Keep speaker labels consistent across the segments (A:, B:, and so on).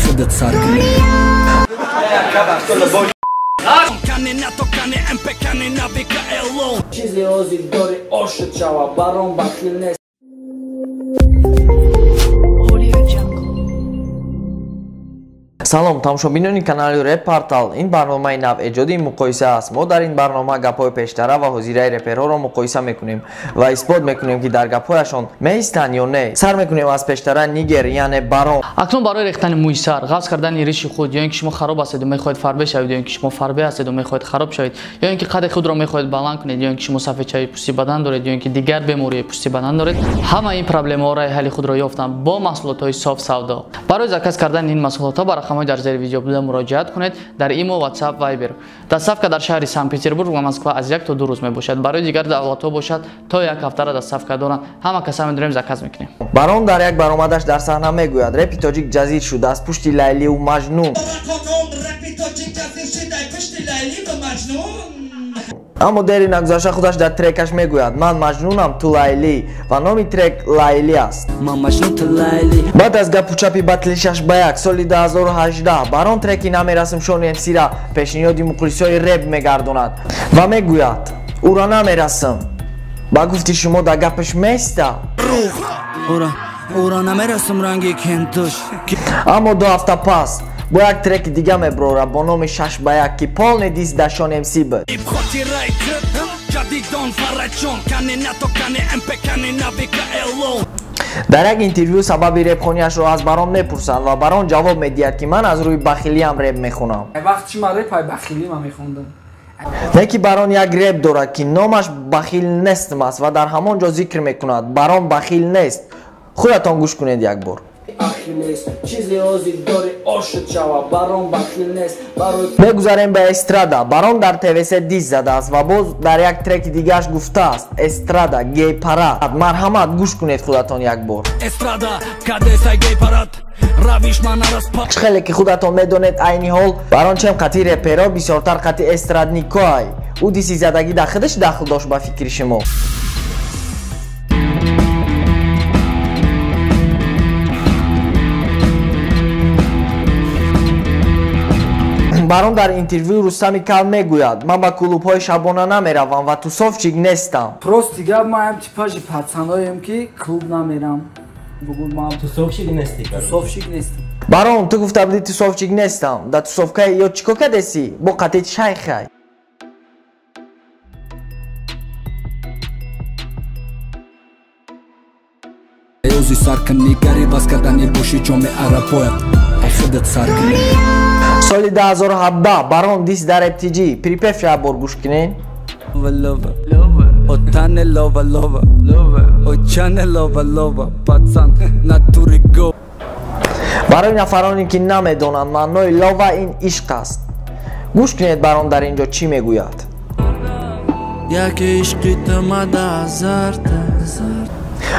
A: Худат сар кунӣ.
B: Чизе ҳозир дори ошуд шава, барон бахил нест.
C: Салом, тамошобинони канали Реп Портал. Ин барномаи навэҷоди муқоиса аст. Мо дар ин барнома гапҳои пештара ва ҳозираи реперҳоро муқоиса мекунем ва исбот мекунем, ки дар гапҳояшон меистанд ё не. Сар мекунем аз пештара Нигер, яъне Барон.
D: Акнун барои рехтани мӯи сар, ғафз кардани риши худ, ё ин ки шумо хароб ҳастеду мехоҳед фарбе шавед, ё ин ки шумо фарбе ҳастеду мехоҳед хароб шавед, ё ин ки қади худро мехоҳед баланд кунед, ё ин ки шумо сафедчаи пӯсти бадан доред, ё ин ки дигар бемории пӯсти бадан доред, ҳама ин проблемаҳо роҳи ҳалли худро ёфтанд бо маҳсулотҳои соф савдо. Барои заказ кардани ин маҳсулотҳо ба рақамҳои дар зери видео буда муроҷиат кунед дар Имо, WhatsApp, Viber. Доставка дар шаҳри Санкт-Петербург ва Москва аз 1 то 2 рӯз мебошад. Барои дигар давлатҳо бошад то як ҳафтара доставка доранд. Ҳама каса медонем, заказ мекунем.
C: Барон дар як баромадаш дар саҳна мегӯяд: репи тоҷик ҷазир шуд аз пушти Лайливу Маҷнун. Аммо дери нагузашта худаш дар трекаш мегӯяд: ман маҷнунам, ту Лайлӣ, ва номи трек Лайлӣ аст. Баъд аз гапу чапи батли 6-1 соли 2018 Барон треки намерасм Шони МС-ра пешниҳоди мухлисои реп мегардонад ва мегӯяд: ура намерасм. Ба гуфти шумо дар гапаш места? Аммо 2 ҳафта пас бо як треки дига меброра бо номи 6-1, ки полный дисс дар Шон МС буд. Дар як интервю сабаби репхонияшро аз Барон мепурсанд ва Барон ҷавоб медиҳад, ки ман аз рӯи бахилиам реп мехонам.
B: Вақти ман реп ай бахилӣ ман мехондам.
C: Не ки Барон як реп дорад, ки номаш бахил нестм аст ва дар ҳамон ҷо зикр мекунад: Барон бахил нест. Худатон гӯш кунед як бор. Мегузарем ба эстрада. Барон дар ТВС дисс задааст ва боз дар як треки дигааш гуфтааст: эстрада гей-парад. Марҳамат, гӯш кунед худатон як бор. Чӣ хеле ки худатон медонед, айни ҳол Барон чем қати реперо бисёртар қати эстрадникоай. Ӯ дисси задагӣ дар худаш дахл дошт ба фикри шумо. Барон дар интервюи Рустами Кал мегӯяд: ман ба клубҳои шабона намеравам ва тусовчик нестам.
B: Просто гап, ман типажи пацаноем, ки клуб намерам.
E: Тусовщик нестӣ.
B: Тусовщик нестам.
C: Барон, ту гуфта будӣ тусовчик нестам. Дар тусовкаи ё чӣ кор кардесӣ? Бо қатъи шайхай.
A: Ози сар кунӣ, гари бас кардани боши ҷоми арабояд. Худат сар кунӣ.
C: Соли 2017 Барон дисс дар РПТЖ. Припев як бор гӯш кунед. Барои нафароне ки намедонанд, маънои лова ин ишқ аст. Гӯш кунед Барон дар ин ҷо чӣ мегӯяд.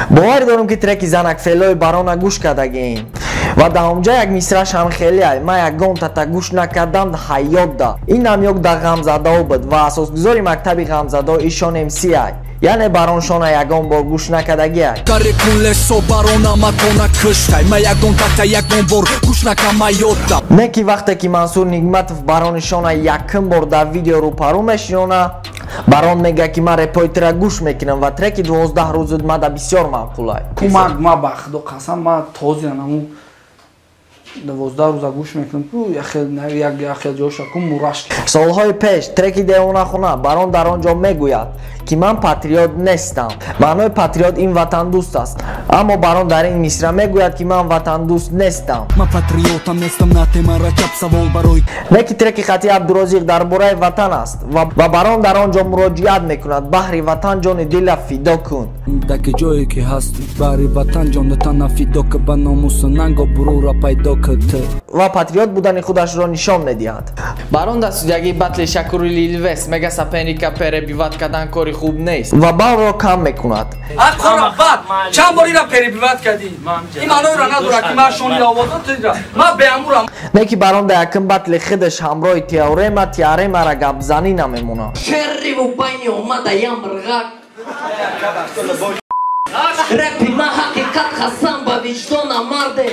C: Бовар дорам, ки треки занакфелои Барона гӯш кардагием ва дар онҷа як мисраш ҳам хеле ай: ман ягон тата гӯш накардам ҳаётда. Ин намёк дар ғамзадао буд ва асосгузори мактаби ғамзадао ишон МС ай. Яъне Барон Шона ягон бор гӯш накардагӣ ай. Не ки вақте ки Мансур Нигматов Барони Шона якум бор дар видео рӯпарӯ мешинона, Барон мегӯяд, ки ман репои тира гӯш мекунам ва треки 12 рӯзуд мада бисёр маъқулай.
B: Кумак ма ба худо қасам, ма тозиан ҳамун 12 рӯза гӯш мекунам, ку яхел ҷоша ку мурашки.
C: Солҳои пеш треки девонахона Барон дар он ҷо мегӯяд, ки ман патриот нестам. Маънои патриот ин ватандӯст аст. Аммо Барон дар ин мисра мегӯяд, ки ман ватандӯст нестам.
A: Ман патриотам нестам, натемара чап савол барои.
C: Не ки треки хати Абдурозиқ дар бораи ватан аст ва Барон дар он ҷо муроҷиат мекунад: баҳри ватан ҷони дила фидо кун.
A: Даки ҷое ки ҳаст, баҳри ватан ҷони тана фидо ки, ба номусу нанго бурура пайдо ки ту.
C: Ва патриот будани худашро нишон медиҳад.
D: Барон дар судягии батли Шакури Лилвес мега сапеника перебиват кардан кори хуб нест
C: ва баллро кам мекунад.
B: Акора бад чанд бор ира перебиват кардӣ? Ин маъноеро надорад, ки ман шонира овоздам, ту ира. Ман беамурам.
C: Не ки Барон дар якум батли худаш ҳамроҳи теорема теоремара гапзанӣ намемонад.
F: Шерриву байни омада ямрғак. Рэпи ма ҳақиқат қасам ба виҷдона марде.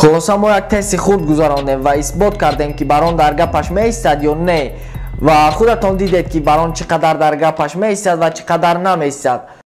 C: Хулоса, мо як тести хурд гузарондем ва исбот кардем, ки Барон дар гапаш меистад ё не. Ва худатон дидед, ки Барон чӣ қадар дар гапаш меистад ва чӣ қадар намеистад.